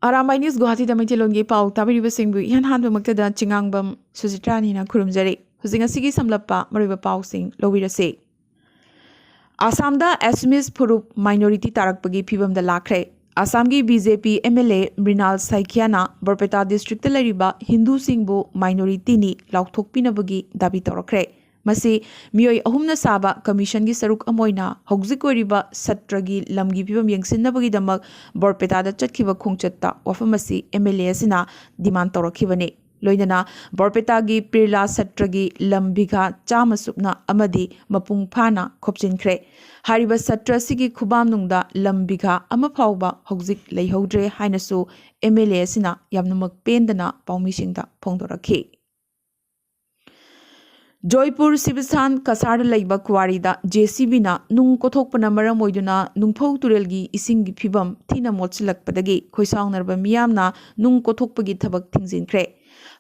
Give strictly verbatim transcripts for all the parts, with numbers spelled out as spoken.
Arambai news ꯒꯨꯋꯥꯍꯥꯇꯤꯗ ꯃꯩꯇꯩꯂꯣꯟꯒꯤ ꯄꯥꯎ ꯇꯥꯕꯤꯔꯤꯕꯁꯤꯡꯕꯨ ꯏꯍꯥꯟ ꯍꯥꯟꯕꯃꯛꯇꯗ ꯆꯤꯉꯥꯡꯕꯝ ꯁꯨꯖꯤꯇ꯭ꯔꯥꯅꯤꯅ ꯈꯨꯔꯨꯝꯖꯔꯤ꯫ ꯍꯧꯖꯤꯛ ꯉꯁꯤꯒꯤ ꯁꯝꯂꯞꯄ ꯃꯔꯨꯑꯣꯏꯕ ꯄꯥꯎꯁꯤꯡ ꯂꯧꯕꯤꯔꯁꯤ꯫ ꯑꯁꯥꯝꯗ ꯑꯦꯁꯃꯤꯁ ꯐꯨꯔꯨꯞ ꯃꯥꯏꯅꯣꯔꯤꯇꯤ ꯇꯥꯔꯛꯄꯒꯤ ꯐꯤꯕꯝꯗ ꯂꯥꯛꯈ꯭ꯔꯦ꯫ ꯑꯁꯥꯝꯒꯤ B J P M L A Mrinal ꯁꯥꯏꯀꯤꯌꯥꯅ ꯕꯔꯄꯦꯇꯥ ꯗꯤꯁꯇ꯭ꯔꯤꯛꯇ ꯂꯩꯔꯤꯕ ꯍꯤꯟꯗꯨꯁꯤꯡꯕꯨ ꯃꯥꯏꯅꯣꯔꯤꯇꯤꯅꯤ ꯂꯥꯎꯊꯣꯛꯄꯤꯅꯕꯒꯤ ꯗꯥꯕꯤ ꯇꯧꯔꯛꯈ꯭ꯔꯦ꯫ ꯃꯁꯤ ꯃꯤꯑꯣꯏ ꯑꯍꯨꯝꯅ ꯁꯥꯕ ꯀꯃꯤꯁꯟꯒꯤ ꯁꯔꯨꯛ ꯑꯃ ꯑꯣꯏꯅ ꯍꯧꯖꯤꯛ ꯑꯣꯏꯔꯤꯕ ꯁꯠꯇ꯭ꯔꯒꯤ ꯂꯝꯒꯤ ꯐꯤꯕꯝ ꯌꯦꯡꯁꯤꯟꯅꯕꯒꯤꯗꯃꯛ ꯕꯔꯄꯦꯇꯥꯗ ꯆꯠꯈꯤꯕ ꯈꯣꯡꯆꯠꯇ ꯋꯥꯐꯝ ꯑꯁꯤ ꯑꯦꯝ ꯑꯦꯜ ꯑꯦ ꯑꯁꯤꯅ ꯗꯤꯃꯥꯟ ꯇꯧꯔꯛꯈꯤꯕꯅꯤ꯫ ꯂꯣꯏꯅꯅ ꯕꯔꯄꯦꯇꯥꯒꯤ ꯄꯤꯔꯂꯥ ꯁꯠꯇ꯭ꯔꯒꯤ ꯂꯝ ꯕꯤꯘꯥ ꯆꯥꯝꯃ ꯁꯨꯞꯅ ꯑꯃꯗꯤ ꯃꯄꯨꯡ ꯐꯥꯅ ꯈꯣꯞꯆꯤꯟꯈ꯭ꯔꯦ꯫ ꯍꯥꯏꯔꯤꯕ ꯁꯠꯇ꯭ꯔ ꯑꯁꯤꯒꯤ ꯈꯨꯕꯥꯝꯅꯨꯡꯗ ꯂꯝ ꯕꯤꯘꯥ ꯑꯃ ꯐꯥꯎꯕ ꯍꯧꯖꯤꯛ ꯂꯩꯍꯧꯗ꯭ꯔꯦ ꯍꯥꯏꯅꯁꯨ ꯑꯦꯝ ꯑꯦꯜ ꯑꯦ ꯑꯁꯤꯅ ꯌꯥꯝꯅꯃꯛ ꯄꯦꯟꯗꯅ ꯄꯥꯎꯃꯤꯁꯤꯡꯗ ꯐꯣꯡꯗꯣꯔꯛꯈꯤ꯫ ꯖꯣꯏꯄꯨꯔ ꯁꯤꯕꯁꯥꯟ ꯀꯁꯥꯔꯗ ꯂꯩꯕ ꯀ꯭ꯋꯥꯔꯤꯗ ꯖꯦ ꯁꯤ ꯕꯤꯅ ꯅꯨꯡ ꯀꯣꯊꯣꯛꯄꯅ ꯃꯔꯝ ꯑꯣꯏꯗꯨꯅ ꯅꯨꯡꯐꯧ ꯇꯨꯔꯦꯜꯒꯤ ꯏꯁꯤꯡꯒꯤ ꯐꯤꯕꯝ ꯊꯤꯅ ꯃꯣꯠꯁꯤꯜꯂꯛꯄꯗꯒꯤ ꯈꯣꯏꯁꯥꯎꯅꯔꯕ ꯃꯤꯌꯥꯝꯅ ꯅꯨꯡ ꯀꯣꯊꯣꯛꯄꯒꯤ ꯊꯕꯛ ꯊꯤꯡꯖꯤꯟꯈ꯭ꯔꯦ꯫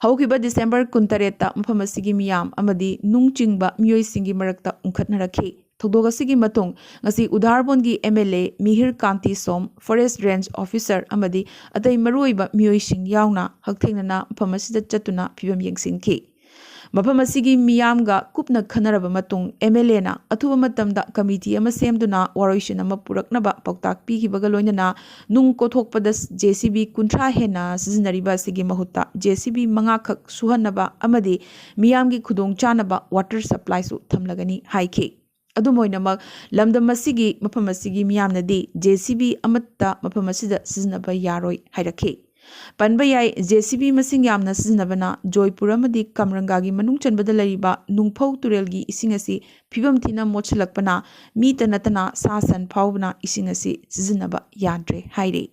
ꯍꯧꯈꯤꯕ ꯗꯤꯁꯦꯝꯕꯔ ꯀꯨꯟꯇꯔꯦꯠꯇ ꯃꯐꯝ ꯑꯁꯤꯒꯤ ꯃꯤꯌꯥꯝ ꯑꯃꯗꯤ ꯅꯨꯡ ꯆꯤꯡꯕ ꯃꯤꯑꯣꯏꯁꯤꯡꯒꯤ ꯃꯔꯛꯇ ꯎꯪꯈꯠꯅꯔꯛꯈꯤ꯫ ꯊꯧꯗꯣꯛ ꯑꯁꯤꯒꯤ ꯃꯇꯨꯡ ꯉꯁꯤ ꯎꯙꯥꯔꯕꯣꯟꯒꯤ ꯑꯦꯝ ꯑꯦꯜ ꯑꯦ ꯃꯤꯍꯤꯔ ꯀꯥꯟꯇꯤ ꯁꯣꯝ, ꯐꯣꯔꯦꯁ ꯔꯦꯟꯖ ꯑꯣꯐꯤꯁꯥꯔ ꯑꯃꯗꯤ ꯑꯇꯩ ꯃꯔꯨꯑꯣꯏꯕ ꯃꯤꯑꯣꯏꯁꯤꯡ ꯌꯥꯎꯅ ꯍꯛꯊꯦꯡꯅꯅ ꯃꯐꯝ ꯑꯁꯤꯗ ꯆꯠꯇꯨꯅ ꯐꯤꯕꯝ ꯌꯦꯡꯁꯤꯟꯈꯤ꯫ ꯃꯐꯝ ꯑꯁꯤꯒꯤ ꯃꯤꯌꯥꯝꯒ ꯀꯨꯞꯅ ꯈꯟꯅꯔꯕ ꯃꯇꯨꯡ ꯑꯦꯝ ꯑꯦꯜ ꯑꯦꯅ ꯑꯊꯨꯕ ꯃꯇꯝꯗ ꯀꯃꯤꯇꯤ ꯑꯃ ꯁꯦꯝꯗꯨꯅ ꯋꯥꯔꯣꯏꯁꯤꯟ ꯑꯃ ꯄꯨꯔꯛꯅꯕ ꯄꯥꯎꯇꯥꯛ ꯄꯤꯈꯤꯕꯒ ꯂꯣꯏꯅꯅ ꯅꯨꯡ ꯀꯣꯊꯣꯛꯄꯗ ꯖꯦ ꯁꯤ ꯕꯤ ꯀꯨꯟꯊ꯭ꯔꯥ ꯍꯦꯟꯅ ꯁꯤꯖꯤꯟꯅꯔꯤꯕ ꯑꯁꯤꯒꯤ ꯃꯍꯨꯠꯇ ꯖꯦ ꯁꯤ ꯕꯤ ꯃꯉꯥꯈꯛ ꯁꯨꯍꯟꯅꯕ ꯑꯃꯗꯤ ꯃꯤꯌꯥꯝꯒꯤ ꯈꯨꯗꯣꯡꯆꯥꯅꯕ ꯋꯥꯇꯔ ꯁꯄ꯭ꯂꯥꯏꯁꯨ ꯊꯝꯂꯒꯅꯤ ꯍꯥꯏꯈꯤ꯫ ꯑꯗꯨꯝ ꯑꯣꯏꯅꯃꯛ, ꯂꯝꯗꯝ ꯑꯁꯤꯒꯤ ꯃꯐꯝ ꯑꯁꯤꯒꯤ ꯃꯤꯌꯥꯝꯅꯗꯤ ꯖꯦ ꯁꯤ ꯕꯤ ꯑꯃꯠꯇ ꯃꯐꯝ ꯑꯁꯤꯗ ꯁꯤꯖꯤꯟꯅꯕ ꯌꯥꯔꯣꯏ ꯍꯥꯏꯔꯛꯈꯤ꯫ ꯄꯟꯕ ꯌꯥꯏ, ꯖꯦ ꯁꯤ ꯕꯤ ꯃꯁꯤꯡ ꯌꯥꯝꯅ ꯁꯤꯖꯤꯟꯅꯕꯅ ꯖꯣꯏꯄꯨꯔ ꯑꯃꯗꯤ ꯀꯝꯔꯪꯒꯥꯒꯤ ꯃꯅꯨꯡ ꯆꯟꯕꯗ ꯂꯩꯔꯤꯕ ꯅꯨꯡꯐꯧ ꯇꯨꯔꯦꯜꯒꯤ ꯏꯁꯤꯡ ꯑꯁꯤ ꯐꯤꯕꯝ ꯊꯤꯅ ꯃꯣꯠꯁꯤꯜꯂꯛꯄꯅ ꯃꯤꯇ ꯅꯠꯇꯅ ꯁꯥ ꯁꯟ ꯐꯥꯎꯕꯅ ꯏꯁꯤꯡ ꯑꯁꯤ ꯁꯤꯖꯤꯟꯅꯕ ꯌꯥꯗ꯭ꯔꯦ ꯍꯥꯏꯔꯤ꯫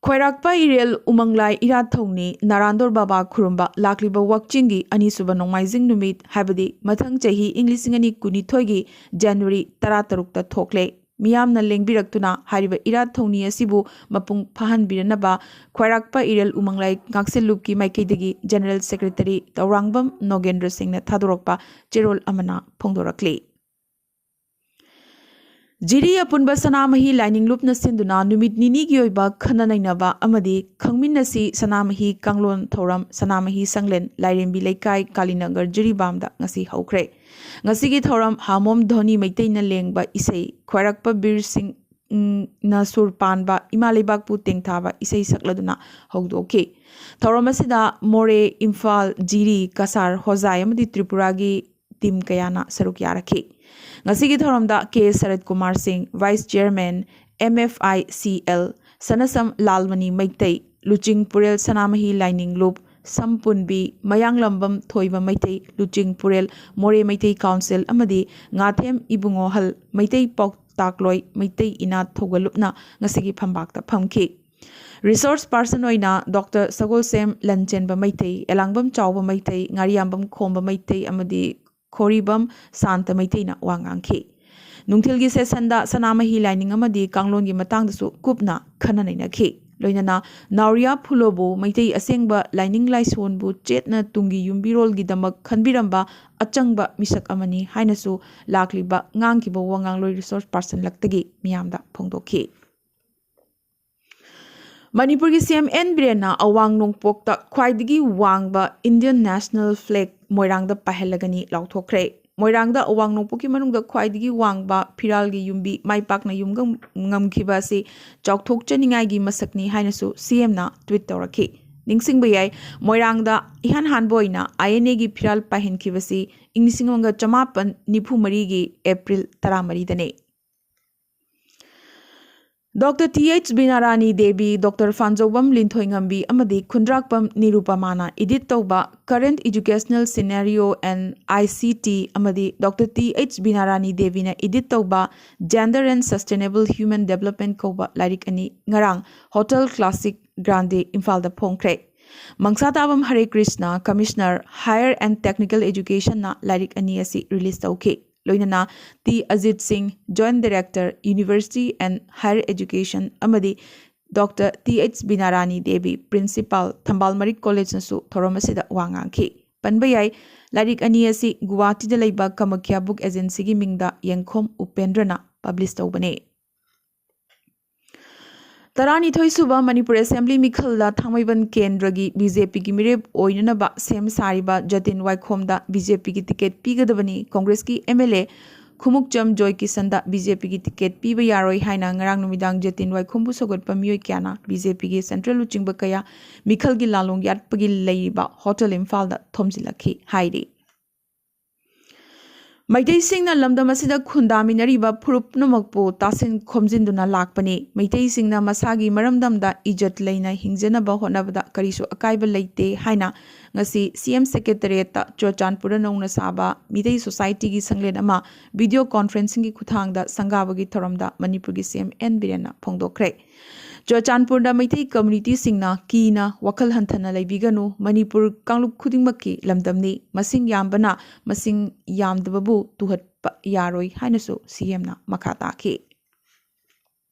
ꯈ꯭ꯋꯥꯏꯔꯥꯛꯄ ꯏꯔꯦꯜ ꯎꯃꯪꯂꯥꯏ ꯏꯔꯥꯠ ꯊꯧꯅꯤ ꯅꯥꯔꯥꯟꯗꯣꯔ ꯕꯥꯕꯥ ꯈꯨꯔꯨꯝꯕ ꯂꯥꯛꯂꯤꯕ ꯋꯥꯛꯆꯤꯡꯒꯤ ꯑꯅꯤꯁꯨꯕ ꯅꯣꯡꯃꯥꯏꯖꯤꯡ ꯅꯨꯃꯤꯠ, ꯍꯥꯏꯕꯗꯤ ꯃꯊꯪ ꯆꯍꯤ ꯏꯪ ꯂꯤꯁꯤꯡ ꯑꯅꯤ ꯀꯨꯟꯅꯤꯊꯣꯏꯒꯤ ꯖꯅꯋꯥꯔꯤ ꯇꯔꯥꯇꯔꯨꯛꯇ ꯊꯣꯛꯂꯦ꯫ ꯃꯤꯌꯥꯝꯅ ꯂꯦꯡꯕꯤꯔꯛꯇꯨꯅ ꯍꯥꯏꯔꯤꯕ ꯏꯔꯥꯠ ꯊꯧꯅꯤ ꯑꯁꯤꯕꯨ ꯃꯄꯨꯡ ꯐꯥꯍꯟꯕꯤꯔꯅꯕ ꯈ꯭ꯋꯥꯏꯔꯥꯛꯄ ꯏꯔꯦꯜ ꯎꯃꯪꯂꯥꯏ ꯉꯥꯛꯁꯦꯜꯂꯨꯞꯀꯤ ꯃꯥꯏꯀꯩꯗꯒꯤ ꯖꯦꯅꯔꯦꯜ ꯁꯦꯀ꯭ꯔꯦꯇꯔꯤ ꯇꯧꯔꯥꯡꯕꯝ ꯅꯣꯒꯦꯟꯗ꯭ꯔ ꯁꯤꯡꯅ ꯊꯥꯗꯣꯔꯛꯄ ꯆꯦꯔꯣꯜ ꯑꯃꯅ ꯐꯣꯡꯗꯣꯔꯛꯂꯤ꯫ ꯖꯤꯔꯤ ꯑꯄꯨꯟꯕ ꯁꯅꯥꯃꯍꯤ ꯂꯥꯏꯅꯤꯡ ꯂꯨꯞꯅ ꯁꯤꯟꯗꯨꯅ ꯅꯨꯃꯤꯠ ꯅꯤꯅꯤꯒꯤ ꯑꯣꯏꯕ ꯈꯟꯅ ꯅꯩꯅꯕ ꯑꯃꯗꯤ ꯈꯪꯃꯤꯟꯅꯁꯤ ꯁꯅꯥꯃꯍꯤ ꯀꯥꯡꯂꯣꯟ ꯊꯧꯔꯝ ꯁꯅꯥꯃꯍꯤ ꯁꯪꯂꯦꯟ ꯂꯥꯏꯔꯦꯝꯕꯤ ꯂꯩꯀꯥꯏ ꯀꯥꯂꯤꯅꯒꯔ ꯖꯤꯔꯤꯕꯥꯝꯗ ꯉꯁꯤ ꯍꯧꯈ꯭ꯔꯦ꯫ ꯉꯁꯤꯒꯤ ꯊꯧꯔꯝ ꯍꯥꯃꯣꯝ ꯙꯣꯅꯤ ꯃꯩꯇꯩꯅ ꯂꯦꯡꯕ ꯏꯁꯩ, ꯈ꯭ꯋꯥꯏꯔꯥꯛꯄ ꯕꯤꯔ ꯁꯤꯡ ꯎꯝ, ꯅ ꯁꯨꯔ ꯄꯥꯟꯕ ꯏꯃꯥ ꯂꯩꯕꯥꯛꯄꯨ ꯇꯦꯡꯊꯥꯕ ꯏꯁꯩ ꯁꯛꯂꯗꯨꯅ ꯍꯧꯗꯣꯛꯈꯤ꯫ ꯊꯧꯔꯝ ꯑꯁꯤꯗ ꯃꯣꯔꯦ, ꯏꯝꯐꯥꯜ, ꯖꯤꯔꯤ, ꯀꯁꯥꯔ, ꯍꯣꯖꯥꯏ ꯑꯃꯗꯤ ꯇ꯭ꯔꯤꯄꯨꯔꯥꯒꯤ ꯇꯤꯝ ꯀꯌꯥꯅ ꯁꯔꯨꯛ ꯌꯥꯔꯛꯈꯤ꯫ ꯉꯁꯤꯒꯤ ꯊꯧꯔꯝꯗ ꯀꯦ Sarat Kumar Singh, vice chairman, M F I C L, ꯁꯅꯁꯝ Lalmani Meitei, ꯂꯨꯆꯤꯡ ꯄꯨꯔꯦꯜ ꯁꯅꯥꯃꯍꯤ ꯂꯥꯏꯅꯤꯡ ꯂꯨꯞ, ꯁꯝꯄꯨꯟꯕꯤ ꯃꯌꯥꯡꯂꯝꯕꯝ ꯊꯣꯏꯕ ꯃꯩꯇꯩ, ꯂꯨꯆꯤꯡ ꯄꯨꯔꯦꯜ ꯃꯣꯔꯦ ꯃꯩꯇꯩ ꯀꯥꯎꯟꯁꯤꯜ ꯑꯃꯗꯤ ꯉꯥꯊꯦꯝ ꯏꯕꯨꯡꯉꯣꯍꯜ ꯃꯩꯇꯩ ꯄꯥꯎꯇꯥꯛꯂꯣꯏ ꯃꯩꯇꯩ ꯏꯅꯥꯠ ꯊꯧꯒꯠꯂꯨꯞꯅ ꯉꯁꯤꯒꯤ ꯐꯝꯄꯥꯛꯇ ꯐꯝꯈꯤ꯫ ꯔꯤꯁꯣꯔꯁ ꯄꯥꯔꯁꯟ ꯑꯣꯏꯅ ꯗꯣꯛꯇꯔ ꯁꯒꯣꯜꯁꯦꯝ ꯂꯟꯆꯦꯟꯕ ꯃꯩꯇꯩ, ꯑꯦꯂꯥꯡꯕꯝ ꯆꯥꯎꯕ ꯃꯩꯇꯩ, ꯉꯥꯔꯤꯌꯥꯝꯕꯝ ꯈꯣꯝꯕ ꯃꯩꯇꯩ ꯑꯃꯗꯤ ꯈꯣꯔꯤꯕꯝ ꯁꯥꯟꯇ ꯃꯩꯇꯩꯅ ꯋꯥ ꯉꯥꯡꯈꯤ꯫ ꯅꯨꯡꯊꯤꯜꯒꯤ ꯁꯦꯁꯟꯗ ꯁꯅꯥꯃꯍꯤ ꯂꯥꯏꯅꯤꯡ ꯑꯃꯗꯤ ꯀꯥꯡꯂꯣꯟꯒꯤ ꯃꯇꯥꯡꯗꯁꯨ ꯀꯨꯞꯅ ꯈꯟꯅ ꯅꯩꯅꯈꯤ꯫ ꯂꯣꯏꯅꯅ ꯅꯥꯎꯔꯤꯌꯥ ꯐꯨꯂꯣꯕꯨ ꯃꯩꯇꯩ ꯑꯁꯦꯡꯕ ꯂꯥꯏꯅꯤꯡ ꯂꯥꯏꯁꯣꯟꯕꯨ ꯆꯦꯠꯅ ꯇꯨꯡꯒꯤ ꯌꯨꯝꯕꯤꯔꯣꯜꯒꯤꯗꯃꯛ ꯈꯟꯕꯤꯔꯝꯕ ꯑꯆꯪꯕ ꯃꯤꯁꯛ ꯑꯃꯅꯤ ꯍꯥꯏꯅꯁꯨ ꯂꯥꯛꯂꯤꯕ ꯉꯥꯡꯈꯤꯕ ꯋꯥꯉꯥꯡꯂꯣꯏ ꯔꯤꯁꯣꯔꯁ ꯄꯥꯔꯁꯟ ꯂꯛꯇꯒꯤ ꯃꯤꯌꯥꯝꯗ ꯐꯣꯡꯗꯣꯛꯈꯤ꯫ ꯃꯅꯤꯄꯨꯔꯒꯤ ꯁꯤ ꯑꯦꯝ ꯑꯦꯟ ꯕꯤꯔꯦꯟꯅ ꯑꯋꯥꯡ ꯅꯣꯡꯄꯣꯛꯇ ꯈ꯭ꯋꯥꯏꯗꯒꯤ ꯋꯥꯡꯕ ꯏꯟꯗꯤꯌꯟ ꯅꯦꯁꯅꯦꯜ ꯐ꯭ꯂꯦꯒ ꯃꯣꯏꯔꯥꯡꯗ ꯄꯥꯏꯍꯜꯂꯒꯅꯤ ꯂꯥꯎꯊꯣꯛꯈ꯭ꯔꯦ꯫ ꯃꯣꯏꯔꯥꯡꯗ ꯑꯋꯥꯡ ꯅꯣꯡꯄꯣꯛꯀꯤ ꯃꯅꯨꯡꯗ ꯈ꯭ꯋꯥꯏꯗꯒꯤ ꯋꯥꯡꯕ ꯐꯤꯔꯥꯜꯒꯤ ꯌꯨꯝꯕꯤ ꯃꯥꯏ ꯄꯥꯛꯅ ꯌꯨꯝꯒ ꯉꯝꯈꯤꯕ ꯑꯁꯤ ꯆꯥꯎꯊꯣꯛꯆꯅꯤꯡꯉꯥꯏꯒꯤ ꯃꯁꯛꯅꯤ ꯍꯥꯏꯅꯁꯨ ꯁꯤ ꯑꯦꯝꯅ ꯇ꯭ꯋꯤꯠ ꯇꯧꯔꯛꯈꯤ꯫ ꯅꯤꯡꯁꯤꯡꯕ ꯌꯥꯏ, ꯃꯣꯏꯔꯥꯡꯗ ꯏꯍꯥꯟ ꯍꯥꯟꯕ ꯑꯣꯏꯅ ꯑꯥꯏ ꯑꯦꯟ ꯑꯦꯒꯤ ꯐꯤꯔꯥꯜ ꯄꯥꯏꯍꯟꯈꯤꯕꯁꯤ ꯏꯪ ꯂꯤꯁꯤꯡ ꯑꯃꯒ ꯆꯃꯥꯄꯟ ꯅꯤꯐꯨ ꯃꯔꯤꯒꯤ ꯑꯦꯄ꯭ꯔꯤꯜ ꯇꯔꯥꯃꯔꯤꯗꯅꯤ꯫ Doctor T H Binarani Devi, doctor Phanjoubam Linthoingambi ꯑꯃꯗꯤ ꯈꯨꯟꯗ꯭ꯔꯥꯛꯄꯝ ꯅꯤꯔꯨꯄꯃꯥꯅ ꯏꯗꯤꯠ ꯇꯧꯕ Current Educational Scenario and I C T ꯑꯃꯗꯤ ꯗꯣꯛꯇꯔ ꯇꯤ ꯑꯩꯆ ꯕꯤꯅꯥꯔꯥꯅꯤ ꯗꯦꯕꯤꯅ ꯏꯗꯤꯠ ꯇꯧꯕ Gender and Sustainable Human Development ꯀꯧꯕ ꯂꯥꯏꯔꯤꯛ ꯑꯅꯤ ꯉꯔꯥꯡ ꯍꯣꯇꯦꯜ ꯀ꯭ꯂꯥꯁꯤꯛ ꯒ꯭ꯔꯥꯟꯗꯦ ꯏꯝꯐꯥꯜꯗ ꯐꯣꯡꯈ꯭ꯔꯦ꯫ ꯃꯪꯁꯥꯇꯥꯕꯝ ꯍꯔꯦ Krishna, Commissioner, Higher and Technical Educationꯅ ꯂꯥꯏꯔꯤꯛ ꯑꯅꯤ ꯑꯁꯤ ꯔꯤꯂꯤꯖ ꯇꯧꯈꯤ꯫ ꯂꯣꯏꯅꯅ ꯇꯤ ꯑꯖꯤꯠ ꯁꯤꯡ, Joint Director, University and Higher Education ꯑꯃꯗꯤ doctor T H Binarani Devi, Principal, Thambal ꯃꯔꯤꯛ ꯀꯣꯂꯦꯖꯅꯁꯨ ꯊꯧꯔꯝ ꯑꯁꯤꯗ ꯋꯥ ꯉꯥꯡꯈꯤ꯫ ꯄꯟꯕ ꯌꯥꯏ, ꯂꯥꯏꯔꯤꯛ ꯑꯅꯤ ꯑꯁꯤ ꯒꯨꯋꯥꯍꯥꯇꯤꯗ ꯂꯩꯕ ꯀꯃꯈ꯭ꯌꯥ ꯕꯨꯛ ꯑꯦꯖꯦꯟꯁꯤꯒꯤ ꯃꯤꯡꯗ ꯌꯦꯡꯈꯣꯝ ꯎꯄꯦꯟꯗ꯭ꯔꯅ ꯄꯕ꯭ꯂꯤꯁ ꯇꯧꯕꯅꯤ꯫ ꯇꯔꯥꯅꯤꯊꯣꯏ ꯁꯨꯕ ꯃꯅꯤꯄꯨꯔ ꯑꯦꯁꯦꯝꯕ꯭ꯂꯤ ꯃꯤꯈꯜꯗ ꯊꯥꯡꯃꯩꯕꯟ ꯀꯦꯟꯗ꯭ꯔꯒꯤ ꯕꯤ ꯖꯦ ꯄꯤꯒꯤ ꯃꯤꯔꯦꯞ ꯑꯣꯏꯅꯅꯕ ꯁꯦꯝ ꯁꯥꯔꯤꯕ ꯖꯇꯤꯟ ꯋꯥꯏꯈꯣꯝꯗ ꯕꯤ ꯖꯦ ꯄꯤꯒꯤ ꯇꯤꯀꯦꯠ ꯄꯤꯒꯗꯕꯅꯤ꯫ ꯀꯣꯡꯒ꯭ꯔꯦꯁꯀꯤ M L A Khumukcham Joy ꯀꯤꯁꯟꯗ ꯕꯤ ꯖꯦ ꯄꯤꯒꯤ ꯇꯤꯀꯦꯠ ꯄꯤꯕ ꯌꯥꯔꯣꯏ ꯍꯥꯏꯅ ꯉꯔꯥꯡ ꯅꯨꯃꯤꯗꯥꯡ ꯖꯇꯤꯟ ꯋꯥꯏꯈꯣꯝꯕꯨ ꯁꯧꯒꯠꯄ ꯃꯤꯑꯣꯏ ꯀꯌꯥꯅ ꯕꯤ ꯖꯦ ꯄꯤꯒꯤ ꯁꯦꯟꯇ꯭ꯔꯦꯜ ꯂꯨꯆꯤꯡꯕ ꯀꯌꯥ ꯃꯤꯈꯜꯒꯤ ꯂꯥꯂꯣꯡ ꯌꯥꯠꯄꯒꯤ ꯂꯩꯔꯤꯕ ꯍꯣꯇꯦꯜ ꯏꯝꯐꯥꯜꯗ ꯊꯣꯝꯖꯤꯜꯂꯛꯈꯤ ꯍꯥꯏꯔꯤ꯫ ꯃꯩꯇꯩꯁꯤꯡꯅ ꯂꯝꯗꯝ ꯑꯁꯤꯗ ꯈꯨꯟꯗꯥꯃꯤꯟꯅꯔꯤꯕ ꯐꯨꯔꯨꯞ ꯄꯨꯝꯅꯃꯛꯄꯨ ꯇꯥꯁꯤꯟ ꯈꯣꯝꯖꯤꯟꯗꯨꯅ ꯂꯥꯛꯄꯅꯤ꯫ ꯃꯩꯇꯩꯁꯤꯡꯅ ꯃꯁꯥꯒꯤ ꯃꯔꯝꯗꯝꯗ ꯏꯖꯠ ꯂꯩꯅ ꯍꯤꯡꯖꯅꯕ ꯍꯣꯠꯅꯕꯗ ꯀꯔꯤꯁꯨ ꯑꯀꯥꯏꯕ ꯂꯩꯇꯦ ꯍꯥꯏꯅ ꯉꯁꯤ ꯁꯤ ꯑꯦꯝ ꯁꯦꯀ꯭ꯔꯦꯇꯔꯤꯌꯦꯠꯇ ꯆꯨꯔꯆꯥꯟꯄꯨꯔꯗ ꯅꯧꯅ ꯁꯥꯕ ꯃꯤꯇꯩ ꯁꯣꯁꯥꯏꯇꯤꯒꯤ ꯁꯪꯂꯦꯟ ꯑꯃ ꯚꯤꯗꯤꯑꯣ ꯀꯣꯟꯐꯔꯦꯟꯁꯤꯡꯒꯤ ꯈꯨꯠꯊꯥꯡꯗ ꯁꯪꯒꯥꯕꯒꯤ ꯊꯧꯔꯝꯗ ꯃꯅꯤꯄꯨꯔꯒꯤ ꯁꯤ ꯑꯦꯝ ꯑꯦꯟ ꯕꯤꯔꯦꯟꯅ ꯐꯣꯡꯗꯣꯛꯈ꯭ꯔꯦ꯫ ꯆꯨꯔꯆꯥꯟꯄꯨꯔꯗ ꯃꯩꯇꯩ ꯀꯝꯃ꯭ꯌꯨꯅꯤꯇꯤꯁꯤꯡꯅ ꯀꯤꯅ ꯋꯥꯈꯜ ꯍꯟꯊꯅ ꯂꯩꯕꯤꯒꯅꯨ, ꯃꯅꯤꯄꯨꯔ ꯀꯥꯡꯂꯨꯞ ꯈꯨꯗꯤꯡꯃꯛꯀꯤ ꯂꯝꯗꯝꯅꯤ, ꯃꯁꯤꯡ ꯌꯥꯝꯕꯅ ꯃꯁꯤꯡ ꯌꯥꯝꯗꯕꯕꯨ ꯇꯨꯍꯠꯄ ꯌꯥꯔꯣꯏ ꯍꯥꯏꯅꯁꯨ ꯁꯤ ꯑꯦꯝꯅ ꯃꯈꯥ ꯇꯥꯈꯤ꯫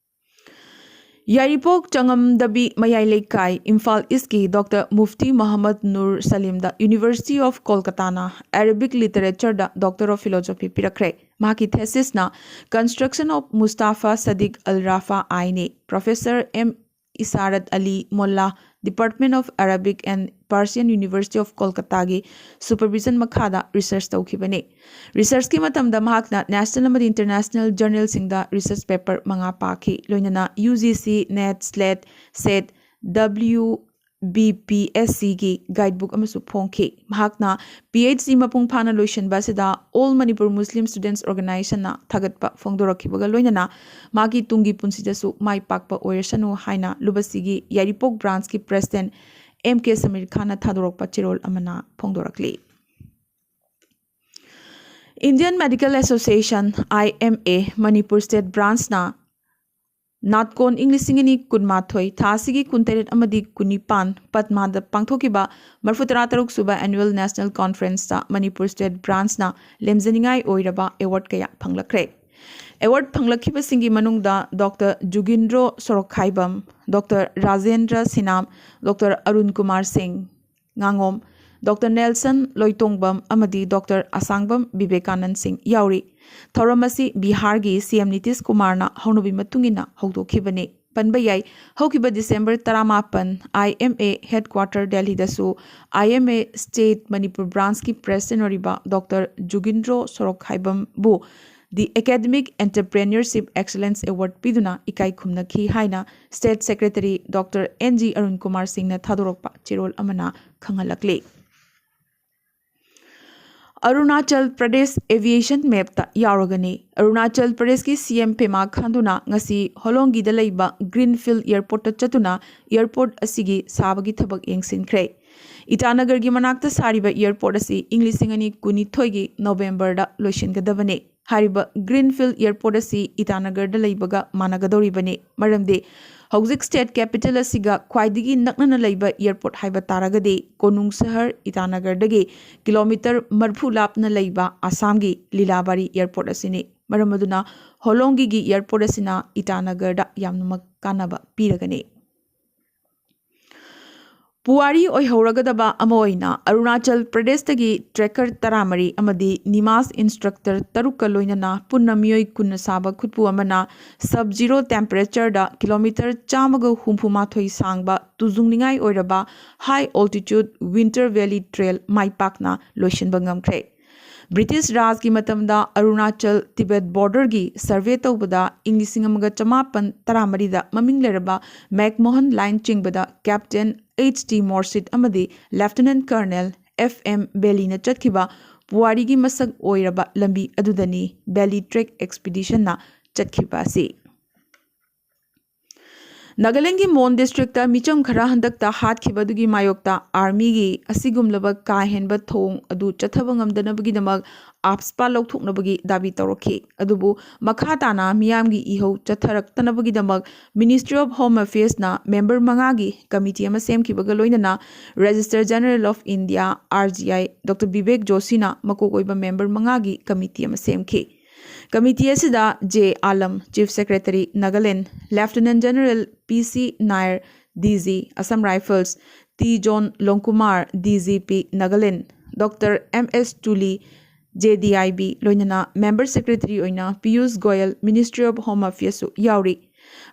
ꯌꯥꯏꯔꯤꯄꯣꯛ ꯆꯉꯝꯗꯕꯤ ꯃꯌꯥꯏ ꯂꯩꯀꯥꯏ, ꯏꯝꯐꯥꯜ ꯏꯁꯀꯤ ꯗꯣꯛꯇꯔ ꯃꯨꯐꯇꯤ ꯃꯣꯍꯝꯃꯗ ꯅꯨꯔ ꯁꯂꯤꯝꯗ University of ꯀꯣꯜꯀꯇꯥꯅ Arabic Literatureꯗ Doctor of Philosophy ꯄꯤꯔꯛꯈ꯭ꯔꯦ꯫ ꯃꯍꯥꯛꯀꯤ ꯊꯦꯁꯤꯁꯅ Construction of Mustafa Sadiq Al Rafa ꯅꯤ꯫ Professor M Isharat Ali Molla, Department of Arabic and Persian, University of ꯀꯣꯜꯀꯇꯥꯒꯤ ꯁꯨꯄꯔꯚꯤꯖꯟ ꯃꯈꯥꯗ ꯔꯤꯁꯔꯆ ꯇꯧꯈꯤꯕꯅꯤ꯫ ꯔꯤꯁꯔꯆꯀꯤ ꯃꯇꯝꯗ ꯃꯍꯥꯛꯅ ꯅꯦꯁꯅꯦꯜ ꯑꯃꯗꯤ ꯏꯟꯇꯔꯅꯦꯁꯅꯦꯜ ꯖꯔꯅꯦꯜꯁꯤꯡꯗ ꯔꯤꯁꯔꯆ ꯄꯦꯄꯔ ꯃꯉꯥ ꯄꯥꯈꯤ, ꯂꯣꯏꯅꯅ U G C, NET, SLET, SET, W B P S ꯁꯤꯒꯤ ꯒꯥꯏꯗꯕꯨꯛ ꯑꯃꯁꯨ ꯐꯣꯡꯈꯤ꯫ ꯃꯍꯥꯛꯅ ꯄꯤ ꯑꯩꯆ ꯗꯤ ꯃꯄꯨꯡ ꯐꯥꯅ ꯂꯣꯏꯁꯤꯟꯕ ꯑꯁꯤꯗ All Manipur Muslim Students Organizationꯅ ꯊꯥꯒꯠꯄ ꯐꯣꯡꯗꯣꯔꯛꯈꯤꯕꯒ ꯂꯣꯏꯅꯅ ꯃꯍꯥꯛꯀꯤ ꯇꯨꯡꯒꯤ ꯄꯨꯟꯁꯤꯗꯁꯨ ꯃꯥꯏ ꯄꯥꯛꯄ ꯑꯣꯏꯔꯁꯅꯨ ꯍꯥꯏꯅ ꯂꯨꯕꯁꯤꯒꯤ ꯌꯥꯏꯔꯤꯄꯣꯛ ꯕ꯭ꯔꯥꯟꯁꯀꯤ ꯄ꯭ꯔꯦꯁꯤꯗꯦꯟꯠ ꯑꯦꯝ ꯀꯦ ꯁꯃꯤꯔ ꯈꯥꯟꯅ ꯊꯥꯗꯣꯔꯛꯄ ꯆꯦꯔꯣꯜ ꯑꯃꯅ ꯐꯣꯡꯗꯣꯔꯛꯂꯤ꯫ Indian Medical Association, I M A, Manipur state ꯕ꯭ꯔꯥꯟꯁꯅ ꯅꯥꯠꯀꯣꯟ ꯏꯪ ꯂꯤꯁꯤꯡ ꯑꯅꯤ ꯀꯨꯟꯃꯥꯊꯣꯏ ꯊꯥ ꯑꯁꯤꯒꯤ ꯀꯨꯟꯇꯔꯦꯠ ꯑꯃꯗꯤ ꯀꯨꯟꯅꯤꯄꯥꯟ ꯄꯠꯃꯥꯗ ꯄꯥꯡꯊꯣꯛꯈꯤꯕ ꯃꯔꯐꯨꯇꯔꯥ ꯇꯔꯨꯛ ꯁꯨꯕ Annual National Conferenceꯇ ꯃꯅꯤꯄꯨꯔ ꯁ꯭ꯇꯦꯠ ꯕ꯭ꯔꯥꯟꯁꯅ ꯂꯦꯝꯖꯅꯤꯡꯉꯥꯏ ꯑꯣꯏꯔꯕ ꯑꯦꯋꯥꯔꯗ ꯀꯌꯥ ꯐꯪꯂꯛꯈ꯭ꯔꯦ꯫ ꯑꯦꯋꯥꯔꯗ ꯐꯪꯂꯛꯈꯤꯕꯁꯤꯡꯒꯤ ꯃꯅꯨꯡꯗ doctor Jugindro Sorokhaibam, doctor Rajendra Sinam, doctor Arun Kumar Singh ꯉꯥꯉꯣꯝ, ꯗꯣꯛꯇꯔ ꯅꯦꯜꯁꯟ ꯂꯣꯏꯇꯣꯡꯕꯝ ꯑꯃꯗꯤ ꯗꯣꯛꯇꯔ ꯑꯁꯥꯡꯕꯝ ꯕꯤꯕꯦꯀꯥꯅꯟ ꯁꯤꯡ ꯌꯥꯎꯔꯤ꯫ ꯊꯧꯔꯝ ꯑꯁꯤ ꯕꯤꯍꯥꯔꯒꯤ ꯁꯤ ꯑꯦꯝ ꯅꯤꯇꯤꯁ ꯀꯨꯃꯥꯔꯅ ꯍꯧꯅꯕꯤ ꯃꯇꯨꯡ ꯏꯟꯅ ꯍꯧꯗꯣꯛꯈꯤꯕꯅꯤ꯫ ꯄꯟꯕ ꯌꯥꯏ, ꯍꯧꯈꯤꯕ ꯗꯤꯁꯦꯝꯕꯔ ꯇꯔꯥꯃꯥꯄꯟ, ꯑꯥꯏ ꯑꯦꯝ ꯑꯦ headquarter ꯗꯦꯜꯍꯤꯗꯁꯨ I M A state Manipur branchꯀꯤ president ꯑꯣꯏꯔꯤꯕ ꯗꯣꯛꯇꯔ ꯖꯨꯒꯤꯟꯗ꯭ꯔꯣ ꯁꯣꯔꯣꯛꯈꯥꯏꯕꯝꯕꯨ The Academic Entrepreneurship Excellence Award ꯄꯤꯗꯨꯅ ꯏꯀꯥꯏ ꯈꯨꯝꯅꯈꯤ ꯍꯥꯏꯅ state secretary doctor N G Arun Kumar ꯁꯤꯡꯅ ꯊꯥꯗꯣꯔꯛꯄ ꯆꯦꯔꯣꯜ ꯑꯃꯅ ꯈꯪꯍꯜꯂꯛꯂꯤ꯫ ꯑꯔꯨꯅꯥꯆꯜ ꯄ꯭ꯔꯗꯦꯁ aviation mapꯇ ꯌꯥꯎꯔꯒꯅꯤ꯫ ꯑꯔꯨꯅꯥꯆꯜ ꯄ꯭ꯔꯗꯦꯁꯀꯤ ꯁꯤ ꯑꯦꯝ ꯄꯦꯃꯥ ꯈꯥꯟꯗꯨꯅ ꯉꯁꯤ ꯍꯣꯂꯣꯡꯒꯤꯗ ꯂꯩꯕ Greenfield Airportꯇ ꯆꯠꯇꯨꯅ airport ꯑꯁꯤꯒꯤ ꯁꯥꯕꯒꯤ ꯊꯕꯛ ꯌꯦꯡꯁꯤꯟꯈ꯭ꯔꯦ꯫ ꯏꯇꯥꯅꯒꯔꯒꯤ ꯃꯅꯥꯛꯇ ꯁꯥꯔꯤꯕ airport ꯑꯁꯤ ꯏꯪ ꯂꯤꯁꯤꯡ ꯑꯅꯤ ꯀꯨꯟꯅꯤꯊꯣꯏꯒꯤ ꯅꯣꯕꯦꯝꯕꯔꯗ ꯂꯣꯏꯁꯤꯟꯒꯗꯕꯅꯤ꯫ ꯍꯥꯏꯔꯤꯕ Greenfield Airport ꯑꯁꯤ ꯏꯇꯥꯅꯒꯔꯗ ꯂꯩꯕꯒ ꯃꯥꯟꯅꯒꯗꯧꯔꯤꯕꯅꯤ, ꯃꯔꯝꯗꯤ ꯍꯧꯖꯤꯛ state capital ꯑꯁꯤꯒ ꯈ꯭ꯋꯥꯏꯗꯒꯤ ꯅꯛꯅꯅ ꯂꯩꯕ airport ꯍꯥꯏꯕ ꯇꯥꯔꯒꯗꯤ ꯀꯣꯅꯨꯡ ꯁꯍꯔ ꯏꯇꯥꯅꯒꯔꯗꯒꯤ ꯀꯤꯂꯣꯃꯤꯇꯔ ꯃꯔꯤꯐꯨ ꯂꯥꯞꯅ ꯂꯩꯕ ꯑꯁꯥꯝꯒꯤ ꯂꯤꯂꯥꯕꯥꯔꯤ airport ꯑꯁꯤꯅꯤ꯫ ꯃꯔꯝ ꯑꯗꯨꯅ ꯍꯣꯂꯣꯡꯒꯤꯒꯤ airport ꯑꯁꯤꯅ ꯏꯇꯥꯅꯒꯔꯗ ꯌꯥꯝꯅꯃꯛ ꯀꯥꯟꯅꯕ ꯄꯤꯔꯒꯅꯤ꯫ ꯄꯨꯋꯥꯔꯤ ꯑꯣꯏꯍꯧꯔꯒꯗꯕ ꯑꯃ ꯑꯣꯏꯅ ꯑꯔꯨꯅꯥꯆꯜ ꯄ꯭ꯔꯗꯦꯁꯇꯒꯤ trekker ꯇꯔꯥꯃꯔꯤ ꯑꯃꯗꯤ ꯅꯤꯃꯥꯁ instructor ꯇꯔꯨꯛꯀ ꯂꯣꯏꯅꯅ ꯄꯨꯟꯅ ꯃꯤꯑꯣꯏ ꯀꯨꯟꯅ ꯁꯥꯕ ꯈꯨꯠꯄꯨ ꯑꯃꯅ sub zero temperatureꯗ ꯀꯤꯂꯣꯃꯤꯇꯔ ꯆꯥꯝꯃꯒ ꯍꯨꯝꯐꯨ ꯃꯥꯊꯣꯏ ꯁꯥꯡꯕ ꯇꯨꯖꯨꯡꯅꯤꯡꯉꯥꯏ ꯑꯣꯏꯔꯕ high altitude winter valley trail ꯃꯥꯏ ꯄꯥꯛꯅ ꯂꯣꯏꯁꯤꯟꯕ ꯉꯝꯈ꯭ꯔꯦ꯫ ꯕ꯭ꯔꯤꯇꯤꯁ ꯔꯥꯖꯒꯤ ꯃꯇꯝꯗ ꯑꯔꯨꯅꯥꯆꯜ ꯇꯤꯕꯦꯠ borderꯒꯤ survey ꯇꯧꯕꯗ ꯏꯪ ꯂꯤꯁꯤꯡ ꯑꯃꯒ ꯆꯃꯥꯄꯟ ꯇꯔꯥꯃꯔꯤꯗ ꯃꯃꯤꯡ ꯂꯩꯔꯕ ꯃꯦꯛꯃꯣꯍꯟ ꯂꯥꯏꯟ ꯆꯤꯡꯕꯗ Captain H T Morsit ꯑꯃꯗꯤ Lieutenant Colonel F M Baileyꯅ ꯆꯠꯈꯤꯕ ꯄꯨꯋꯥꯔꯤꯒꯤ ꯃꯁꯛ ꯑꯣꯏꯔꯕ ꯂꯝꯕꯤ ꯑꯗꯨꯗꯅꯤ Bailey Trek Expeditionꯅ ꯆꯠꯈꯤꯕ ꯑꯁꯤ꯫ ꯅꯥꯒꯥꯂꯦꯟꯒꯤ ꯃꯣꯟ districtꯇ ꯃꯤꯆꯝ ꯈꯔ ꯍꯟꯗꯛꯇ ꯍꯥꯠꯈꯤꯕ ꯑꯗꯨꯒꯤ ꯃꯥꯌꯣꯛꯇ armyꯒꯤ ꯑꯁꯤꯒꯨꯝꯂꯕ ꯀꯥ ꯍꯦꯟꯕ ꯊꯧꯑꯣꯡ ꯑꯗꯨ ꯆꯠꯊꯕ ꯉꯝꯗꯅꯕꯒꯤꯗꯃꯛ AFSPA ꯂꯧꯊꯣꯛꯅꯕꯒꯤ ꯗꯥꯕꯤ ꯇꯧꯔꯛꯈꯤ꯫ ꯑꯗꯨꯕꯨ ꯃꯈꯥ ꯇꯥꯅ ꯃꯤꯌꯥꯝꯒꯤ ꯏꯍꯧ ꯆꯠꯊꯔꯛꯇꯅꯕꯒꯤꯗꯃꯛ Ministry of Home Affairsꯅ member ꯃꯉꯥꯒꯤ committee ꯑꯃ ꯁꯦꯝꯈꯤꯕꯒ ꯂꯣꯏꯅꯅ Registrar General of India, R G I, doctor Bibek ꯖꯣꯁꯤꯅ ꯃꯀꯣꯛ ꯑꯣꯏꯕ member ꯃꯉꯥꯒꯤ committee ꯑꯃ ꯁꯦꯝꯈꯤ꯫ Committee ꯑꯁꯤꯗ J Alam, Chief Secretary, Nagaland, Lieutenant General P C Nair, D G, Assam Rifles, T John Longkumer, D G P Nagaland, doctor M S Tuli, J D I B, ꯂꯣꯏꯅꯅ member secretary ꯑꯣꯏꯅ Piyush Goyal, ministry of home ꯑꯦꯐꯤꯌꯔꯁꯁꯨ ꯌꯥꯎꯔꯤ꯫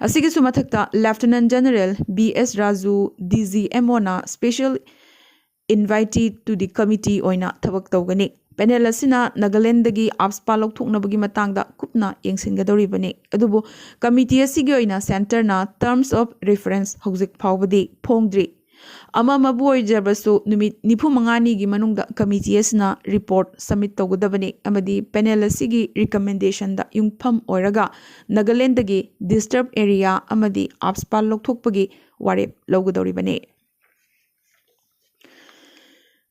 ꯑꯁꯤꯒꯤꯁꯨ ꯃꯊꯛꯇ lieutenant general B S Raju, D G M O special invitee to the committee ꯑꯣꯏꯅ ꯊꯕꯛ ꯇꯧꯒꯅꯤ꯫ Panel ꯑꯁꯤꯅ ꯅꯥꯒꯥꯂꯦꯟꯗꯒꯤ ꯑꯞꯁꯄꯥ ꯂꯧꯊꯣꯛꯅꯕꯒꯤ ꯃꯇꯥꯡꯗ ꯀꯨꯞꯅ ꯌꯦꯡꯁꯤꯟꯒꯗꯧꯔꯤꯕꯅꯤ, ꯑꯗꯨꯕꯨ ꯀꯃꯤꯇꯤ ꯑꯁꯤꯒꯤ ꯑꯣꯏꯅ ꯁꯦꯟꯇꯔꯅ terms of reference ꯍꯧꯖꯤꯛ ꯐꯥꯎꯕꯗꯤ ꯐꯣꯡꯗ꯭ꯔꯤ꯫ ꯑꯃ ꯑꯃꯕꯨ ꯑꯣꯏꯖꯔꯕꯁꯨ, ꯅꯨꯃꯤꯠ ꯅꯤꯐꯨ ꯃꯉꯥꯅꯤꯒꯤ ꯃꯅꯨꯡꯗ ꯀꯃꯤꯇꯤ ꯑꯁꯤꯅ ꯔꯤꯄꯣꯔꯠ ꯁꯕꯃꯤꯠ ꯇꯧꯒꯗꯕꯅꯤ ꯑꯃꯗꯤ ꯄꯦꯅꯦꯜ ꯑꯁꯤꯒꯤ ꯔꯤꯀꯃꯦꯟꯗꯦꯁꯟꯗ ꯌꯨꯝꯐꯝ ꯑꯣꯏꯔꯒ ꯅꯥꯒꯥꯂꯦꯟꯗꯒꯤ ꯗꯤꯁꯇꯔꯕ ꯑꯦꯔꯤꯌꯥ ꯑꯃꯗꯤ ꯑꯞꯁꯄꯥ ꯂꯧꯊꯣꯛꯄꯒꯤ ꯋꯥꯔꯦꯞ ꯂꯧꯒꯗꯧꯔꯤꯕꯅꯤ꯫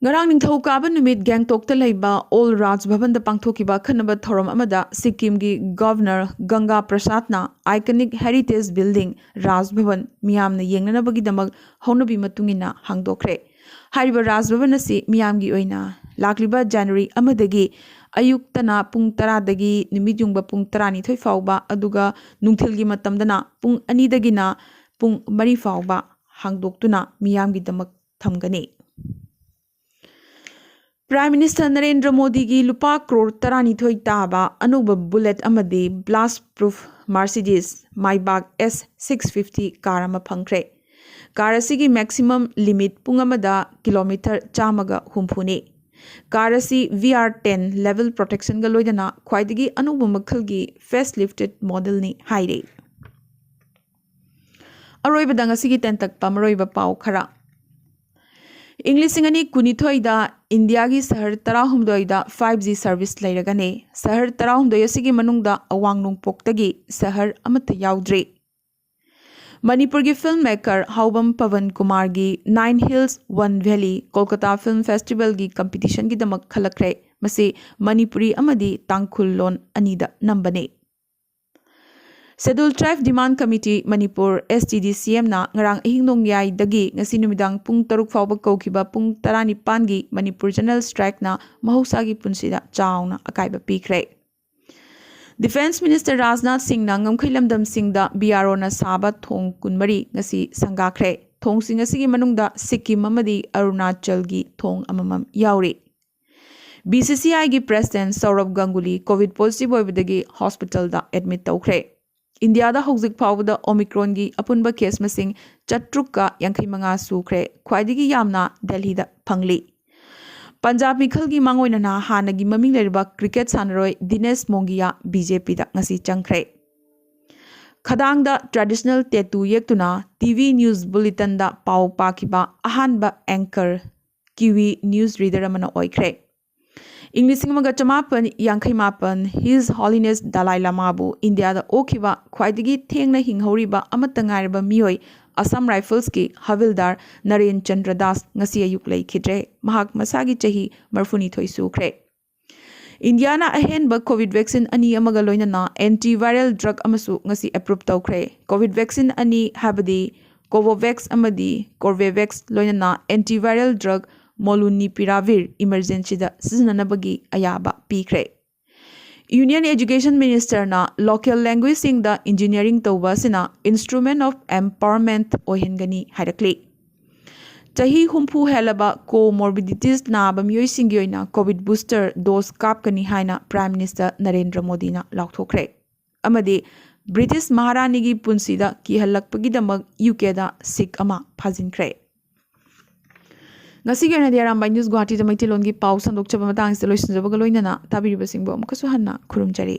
ꯉꯔꯥꯡ ꯅꯤꯡꯊꯧꯀꯥꯕ ꯅꯨꯃꯤꯠ ꯒꯦꯡꯇꯣꯛꯇ ꯂꯩꯕ ꯑꯣꯜ ꯔꯥꯖ ꯚꯕꯟꯗ ꯄꯥꯡꯊꯣꯛꯈꯤꯕ ꯑꯈꯟꯅꯕ ꯊꯧꯔꯝ ꯑꯃꯗ ꯁꯤꯛꯀꯤꯝꯒꯤ ꯒꯚꯔꯅꯔ ꯒꯪꯒꯥ ꯄ꯭ꯔꯁꯥꯗꯅ iconic heritage building ꯔꯥꯖ ꯚꯕꯟ ꯃꯤꯌꯥꯝꯅ ꯌꯦꯡꯅꯅꯕꯒꯤꯗꯃꯛ ꯍꯧꯅꯕꯤ ꯃꯇꯨꯡ ꯏꯟꯅ ꯍꯥꯡꯗꯣꯛꯈ꯭ꯔꯦ꯫ ꯍꯥꯏꯔꯤꯕ ꯔꯥꯖ ꯚꯕꯟ ꯑꯁꯤ ꯃꯤꯌꯥꯝꯒꯤ ꯑꯣꯏꯅ ꯂꯥꯛꯂꯤꯕ ꯖꯅꯋꯥꯔꯤ ꯑꯃꯗꯒꯤ ꯑꯌꯨꯛꯇꯅ ꯄꯨꯡ ꯇꯔꯥꯗꯒꯤ ꯅꯨꯃꯤꯠ ꯌꯨꯡꯕ ꯄꯨꯡ ꯇꯔꯥꯅꯤꯊꯣꯏ ꯐꯥꯎꯕ, ꯑꯗꯨꯒ ꯅꯨꯡꯊꯤꯜꯒꯤ ꯃꯇꯝꯗꯅ ꯄꯨꯡ ꯑꯅꯤꯗꯒꯤꯅ ꯄꯨꯡ ꯃꯔꯤ ꯐꯥꯎꯕ ꯍꯥꯡꯗꯣꯛꯇꯨꯅ ꯃꯤꯌꯥꯝꯒꯤꯗꯃꯛ ꯊꯝꯒꯅꯤ꯫ ꯄ꯭ꯔꯥꯏꯝ ꯃꯤꯅꯤꯁꯇꯔ ꯅꯔꯦꯟꯗ꯭ꯔ ꯃꯣꯗꯤꯒꯤ ꯂꯨꯄꯥ ꯀ꯭ꯔꯣꯔ ꯇꯔꯥꯅꯤꯊꯣꯏ ꯇꯥꯕ ꯑꯅꯧꯕ ꯕꯨꯂꯦꯠ ꯑꯃꯗꯤ blast proof Mercedes Maybach S six fifty car ꯑꯃ ꯐꯪꯈ꯭ꯔꯦ꯫ ꯀꯥꯔ ꯑꯁꯤꯒꯤ ꯃꯦꯛꯁꯤꯃꯝ ꯂꯤꯃꯤꯠ ꯄꯨꯡ ꯑꯃꯗ ꯀꯤꯂꯣꯃꯤꯇꯔ ꯆꯥꯝꯃꯒ ꯍꯨꯝꯐꯨꯅꯤ꯫ ꯀꯥꯔ ꯑꯁꯤ V R ten level protectionꯒ ꯂꯣꯏꯅꯅ ꯈ꯭ꯋꯥꯏꯗꯒꯤ ꯑꯅꯧꯕ ꯃꯈꯜꯒꯤ facelift modelꯅꯤ ꯍꯥꯏꯔꯤ꯫ ꯑꯔꯣꯏꯕꯗ ꯉꯁꯤꯒꯤ ꯇꯦꯟꯇꯛꯄ ꯃꯔꯨꯑꯣꯏꯕ ꯄꯥꯎ ꯈꯔ꯫ ꯏꯪ ꯂꯤꯁꯤꯡ ꯑꯅꯤ ꯀꯨꯟꯅꯤꯊꯣꯏꯗ ꯏꯟꯗꯤꯌꯥꯒꯤ ꯁꯍꯔ ꯇꯔꯥꯍꯨꯝꯗꯣꯏꯗ five G service ꯂꯩꯔꯒꯅꯤ꯫ ꯁꯍꯔ ꯇꯔꯥꯍꯨꯝꯗꯣꯏ ꯑꯁꯤꯒꯤ ꯃꯅꯨꯡꯗ ꯑꯋꯥꯡ ꯅꯣꯡꯄꯣꯛꯇꯒꯤ ꯁꯍꯔ ꯑꯃꯠꯇ ꯌꯥꯎꯗ꯭ꯔꯤ꯫ ꯃꯅꯤꯄꯨꯔꯒꯤ film maker ꯍꯥꯎꯕꯝ Paban ꯀꯨꯃꯥꯔꯒꯤ Nine Hills One Valley Kolkata film ꯐꯦꯁꯇꯤꯚꯦꯜꯒꯤ ꯀꯝꯄꯤꯇꯤꯁꯟꯒꯤꯗꯃꯛ ꯈꯜꯂꯛꯈ꯭ꯔꯦ꯫ ꯃꯁꯤ ꯃꯅꯤꯄꯨꯔꯤ ꯑꯃꯗꯤ ꯇꯥꯡꯈꯨꯜ ꯂꯣꯟ ꯑꯅꯤꯗ ꯅꯝꯕꯅꯤ꯫ Scheduled Tribe Demand Committee Manipur, S T D C Mꯅ ꯉꯔꯥꯡ ꯑꯍꯤꯡ ꯅꯣꯡꯌꯥꯏꯗꯒꯤ ꯉꯁꯤ ꯅꯨꯃꯤꯗꯥꯡ ꯄꯨꯡ ꯇꯔꯨꯛ ꯐꯥꯎꯕ ꯀꯧꯈꯤꯕ ꯄꯨꯡ ꯇꯔꯥꯅꯤꯄꯥꯟꯒꯤ ꯃꯅꯤꯄꯨꯔ general strikeꯅ ꯃꯍꯧꯁꯥꯒꯤ ꯄꯨꯟꯁꯤꯗ ꯆꯥꯎꯅ ꯑꯀꯥꯏꯕ ꯄꯤꯈ꯭ꯔꯦ꯫ Defence Minister ꯔꯥꯖꯅꯥꯊ ꯁꯤꯡꯅ ꯉꯝꯈꯩ ꯂꯝꯗꯝꯁꯤꯡꯗ B R Oꯅ ꯁꯥꯕ ꯊꯣꯡ ꯀꯨꯟꯃꯔꯤ ꯉꯁꯤ ꯁꯪꯒꯥꯈ꯭ꯔꯦ꯫ ꯊꯣꯡꯁꯤꯡ ꯑꯁꯤꯒꯤ ꯃꯅꯨꯡꯗ ꯁꯤꯛꯀꯤꯝ ꯑꯃꯗꯤ ꯑꯔꯨꯅꯥꯆꯜꯒꯤ ꯊꯣꯡ ꯑꯃꯃꯝ ꯌꯥꯎꯔꯤ꯫ ꯕꯤ ꯁꯤ ꯁꯤ ꯑꯥꯏꯒꯤ ꯄ꯭ꯔꯦꯁꯤꯗꯦꯟꯠ ꯁꯧꯔꯚ ꯒꯪꯒꯨꯂꯤ ꯀꯣꯚꯤꯗ ꯄꯣꯖꯤꯇꯤꯚ ꯑꯣꯏꯕꯗꯒꯤ ꯍꯣꯁꯄꯤꯇꯥꯜꯗ ꯑꯦꯗꯃꯤꯠ ꯇꯧꯈ꯭ꯔꯦ꯫ ꯏꯟꯗꯤꯌꯥꯗ ꯍꯧꯖꯤꯛ ꯐꯥꯎꯕꯗ ꯑꯣꯃꯤꯀ꯭ꯔꯣꯟꯒꯤ ꯑꯄꯨꯟꯕ ꯀꯦꯁ ꯃꯁꯤꯡ ꯆꯥꯇ꯭ꯔꯨꯛꯀ ꯌꯥꯡꯈꯩ ꯃꯉꯥ ꯁꯨꯈ꯭ꯔꯦ꯫ ꯈ꯭ꯋꯥꯏꯗꯒꯤ ꯌꯥꯝꯅ ꯗꯦꯜꯍꯤꯗ ꯐꯪꯂꯤ꯫ ꯄꯟꯖꯥꯕ ꯃꯤꯈꯜꯒꯤ ꯃꯥꯡꯑꯣꯏꯅꯅ ꯍꯥꯟꯅꯒꯤ ꯃꯃꯤꯡ ꯂꯩꯔꯕ ꯀ꯭ꯔꯤꯀꯦꯠ ꯁꯥꯟꯅꯔꯣꯏ ꯗꯤꯅꯦꯁ ꯃꯣꯡꯒꯤꯌꯥ ꯕꯤ ꯖꯦ ꯄꯤꯗ ꯉꯁꯤ ꯆꯪꯈ꯭ꯔꯦ꯫ ꯈꯗꯥꯡꯗ ꯇ꯭ꯔꯦꯗꯤꯁꯅꯦꯜ ꯇꯦꯇꯨ ꯌꯦꯛꯇꯨꯅ ꯇꯤ ꯚꯤ ꯅ꯭ꯌꯨꯁ ꯕꯨꯂꯤꯇꯟꯗ ꯄꯥꯎ ꯄꯥꯈꯤꯕ ꯑꯍꯥꯟꯕ ꯑꯦꯡꯀꯔ ꯀꯤꯋꯤ ꯅ꯭ꯌꯨꯁ ꯔꯤꯗꯔ ꯑꯃꯅ ꯑꯣꯏꯈ꯭ꯔꯦ꯫ ꯏꯪ ꯂꯤꯁꯤꯡ ꯑꯃꯒ ꯆꯃꯥꯄꯟ ꯌꯥꯡꯈꯩ ꯃꯥꯄꯟ His Holiness Dalai ꯂꯃꯥꯕꯨ ꯏꯟꯗꯤꯌꯥꯗ ꯑꯣꯛꯈꯤꯕ ꯈ꯭ꯋꯥꯏꯗꯒꯤ ꯊꯦꯡꯅ ꯍꯤꯡꯍꯧꯔꯤꯕ ꯑꯃꯠꯇ ꯉꯥꯏꯔꯕ ꯃꯤꯑꯣꯏ ꯑꯁꯥꯝ ꯔꯥꯏꯐꯜꯁꯀꯤ ꯍꯕꯤꯜꯗꯥꯔ ꯅꯔꯦꯟ ꯆꯟꯗ꯭ꯔ ꯗꯥꯁ ꯉꯁꯤ ꯑꯌꯨꯛ ꯂꯩꯈꯤꯗ꯭ꯔꯦ꯫ ꯃꯍꯥꯛ ꯃꯁꯥꯒꯤ ꯆꯍꯤ ꯃꯔꯤꯐꯨꯅꯤꯊꯣꯏ ꯁꯨꯈ꯭ꯔꯦ꯫ ꯏꯟꯗꯤꯌꯥꯅ ꯑꯍꯦꯟꯕ ꯀꯣꯚꯤꯗ ꯚꯦꯛꯁꯤꯟ ꯑꯅꯤ ꯑꯃꯒ ꯂꯣꯏꯅꯅ ꯑꯦꯟꯇꯤ ꯚꯥꯏꯔꯦꯜ ꯗ꯭ꯔꯒ ꯑꯃꯁꯨ ꯉꯁꯤ ꯑꯦꯄ꯭ꯔꯨꯚ ꯇꯧꯈ꯭ꯔꯦ꯫ ꯀꯣꯚꯤꯗ ꯚꯦꯛꯁꯤꯟ ꯑꯅꯤ ꯍꯥꯏꯕꯗꯤ ꯀꯣꯚꯣꯚꯦꯛꯁ ꯑꯃꯗꯤ ꯀꯣꯔꯕꯦꯚꯦꯛꯁ ꯂꯣꯏꯅꯅ ꯑꯦꯟꯇꯤ ꯚꯥꯏꯔꯦꯜ ꯗ꯭ꯔꯒ ꯃꯣꯂꯨꯅꯤꯄꯤꯔꯥꯚꯤꯔ ꯏꯃꯔꯖꯦꯟꯁꯤꯗ ꯁꯤꯖꯤꯟꯅꯅꯕꯒꯤ ꯑꯌꯥꯕ ꯄꯤꯈ꯭ꯔꯦ꯫ ꯌꯨꯅꯤꯌꯟ ꯑꯦꯖꯨꯀꯦꯁꯟ ꯃꯤꯅꯤꯁꯇꯔꯅ ꯂꯣꯀꯦꯜ ꯂꯦꯡꯒ꯭ꯋꯦꯖꯁꯤꯡꯗ ꯏꯟꯖꯤꯅꯤꯌꯥꯔꯤꯡ ꯇꯧꯕ ꯑꯁꯤꯅ ꯏꯟꯁꯇ꯭ꯔꯨꯃꯦꯟ ꯑꯣꯐ ꯑꯦꯝꯄꯥꯋꯔꯃꯦꯟꯠ ꯑꯣꯏꯍꯟꯒꯅꯤ ꯍꯥꯏꯔꯛꯂꯤ꯫ ꯆꯍꯤ ꯍꯨꯝꯐꯨ ꯍꯦꯜꯂꯕ ꯀꯣꯃꯣꯔꯕꯤꯗꯤꯇꯤꯁ ꯅꯥꯕ ꯃꯤꯑꯣꯏꯁꯤꯡꯒꯤ ꯑꯣꯏꯅ ꯀꯣꯚꯤꯗ ꯕꯨꯁꯇꯔ ꯗꯣꯁ ꯀꯥꯞꯀꯅꯤ ꯍꯥꯏꯅ ꯄ꯭ꯔꯥꯏꯝ ꯃꯤꯅꯤꯁꯇꯔ ꯅꯔꯦꯟꯗ꯭ꯔ ꯃꯣꯗꯤꯅ ꯂꯥꯎꯊꯣꯛꯈ꯭ꯔꯦ꯫ ꯑꯃꯗꯤ ꯕ꯭ꯔꯤꯇꯤꯁ ꯃꯍꯥꯔꯥꯅꯤꯒꯤ ꯄꯨꯟꯁꯤꯗ ꯀꯤꯍꯜꯂꯛꯄꯒꯤꯗꯃꯛ ꯌꯨ ꯀꯦꯗ ꯁꯤꯈ ꯑꯃ ꯐꯥꯖꯤꯟꯈ꯭ꯔꯦ꯫ ꯉꯁꯤꯒꯤ ꯑꯣꯏꯅꯗꯤ ꯑꯔꯥꯝꯕꯥꯏ ꯅ꯭ꯌꯨꯁ ꯒꯨꯋꯥꯍꯥꯇꯤꯗ ꯃꯩꯇꯩꯂꯣꯟꯒꯤ ꯄꯥꯎ ꯁꯟꯗꯣꯛꯆꯕ ꯃꯇꯥꯡꯁꯤꯗ ꯂꯣꯏꯁꯤꯟꯖꯕꯒ ꯂꯣꯏꯅꯅ ꯇꯥꯕꯤꯔꯤꯕꯁꯤꯡꯕꯨ ꯑꯃꯨꯛꯀꯁꯨ ꯍꯟꯅ ꯈꯨꯔꯨꯝꯖꯔꯤ꯫